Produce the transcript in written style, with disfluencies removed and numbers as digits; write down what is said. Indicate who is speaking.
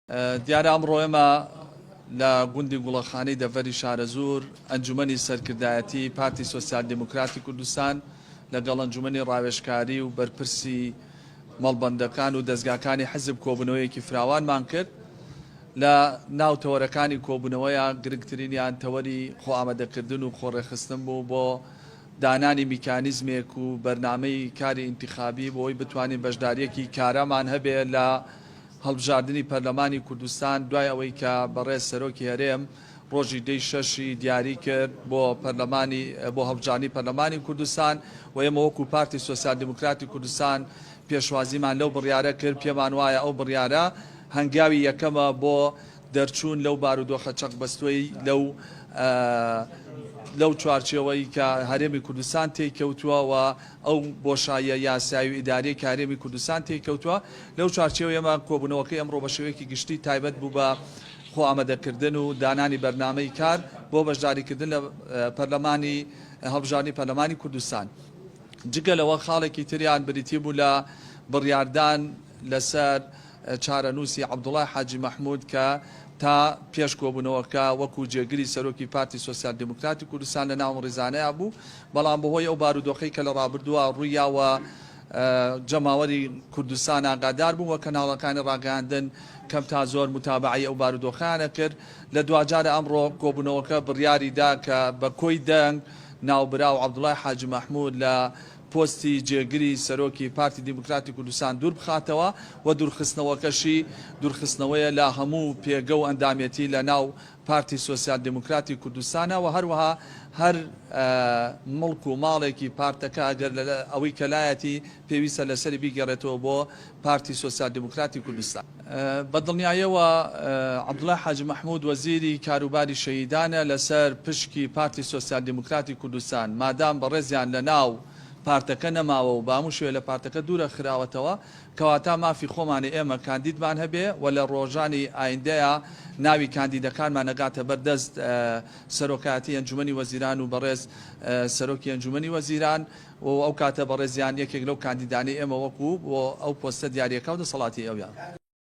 Speaker 1: دیارە ئەمڕۆ ئێمە لە گوندی گوڵەخانەی دەڤەری شارەزوور ئەنجومەنی سەرکردایەتی پارتی سۆسیال دیموکراتی کوردستان لەگەڵ ئەنجومەنی ڕاوێژکاری و بەرپرسی مەڵبەندەکان و دەزگاکانی حزب کۆبوونەوەیەکی فراوانمان کرد. لە ناو تەوەرەکانی کۆبوونەوەیە گرنگترینیان تەوەری خۆئامادەکردن و خۆڕێکخستن بوو بۆ دانانی میکانیزمێک و بەرنامەی کاری ئینتیخابی بۆ ئەوەی بتوانین بەشدارییەکی کارامان هەبێ لە هەڵبژاردنی پەرلەمانی کوردستان دوای ئەوەی کە بەڕێز سەرۆکی هەرێم ڕۆژی دەی شەشی دیاری کرد بۆ پەرلەمانی بۆ هەڵبژاردنی پەرلەمانی کوردستان و ئێمە وەکو پارتی سۆسیال دیموکراتی کوردستان پێشوازیمان لەو بڕیارە کرد، پێمان وایە ئەو بڕیارە هەنگاوی یەکەمە بۆ دەرچوون لەو بارودۆخە چەقبەستووەی لەو لەو چوارچێوەی کە هەرێمی کوردستان تێی کەوتووە و ئەو بۆشاییە یاسایی و ئیداریەی کە هەرێمی کوردستان تێی کەوتووە. لەو چوارچێوەی ئێمە کۆبوونەوەکەی ئەمڕۆ بە شێوەیەکی گشتی تایبەت بوو بە خۆئامادەکردن و دانانی بەرنامەی کار بۆ بەشداریکردن لە پەرلەمانی هەڵبژاردنی پەرلەمانی کوردستان. جگە لەوە خاڵێکی تریان بریتی بوو لە بڕیاردان لەسەر چارەنووسی عەبدوڵای حاجی مەحمود کە تا پێش کۆبوونەوەکە وەکو جێگری سەرۆکی پارتی سۆسیال دیموکراتی کوردستان لە ناو ئەم ڕیزانەیا بوو، بەڵام بەهۆی ئەو بارودۆخەی کە لە ڕابردووە ڕووییا و جەماوەری کوردستان ئاگادار بوو و کەناڵەکانی ڕاگەیاندن کەم تا زۆر موتابەعەی ئەو بارودۆخەیان ئەکرد، لە دواجارا ئەمڕۆ کۆبوونەوەکە بڕیاری دا کە بە کۆی دەنگ ناوبراو عەبدوڵای حاجی مەحمود لە پۆستی جێگری سەرۆکی پارتی دیموکراتی کوردستان دووربخاتەوە و دوورخستنەوەکەشی دوورخستنەوەیە لە هەموو پێگە و ئەندامێتی لە ناو پارتی سۆسیال دیموکراتی کوردستانە و هەروەها هەر موڵک و ماڵێکی پارتەکە ئەگەر ئەوەی کە لایەتی پێویستە لەسەری بیگەڕێتەوە بۆ پارتی سۆسیال دیموکراتی کوردستان. بە دڵنیایەوە عەبدوڵای حاجی مەحمود وەزیری کاروباری شەهیدانە لەسەر پشکی پارتی سۆسیال دیموکراتی کوردستان، مادام بەڕێزیان لە ناو پارتەکە نەماوە و بە هەموو شێوەیە لە پارتەکە دوورە خراوەتەوە، کەواتە مافی خۆمانە ئێمە کاندیدمان هەبێ و لە ڕۆژانی ئایندەیا ناوی کاندیدەکانمان ئەگاتە بەر دەست سەرۆکایەتی ئەنجومەنی وەزیران و بەڕێز سەرۆکی ئەنجومەنی وەزیران و ئەو کاتە بەڕێزیان یەکێک لەو کاندیدانەی ئێمە وەکو بۆ ئەو پۆستە دیاریەکا و دەسەڵاتی ئەویان.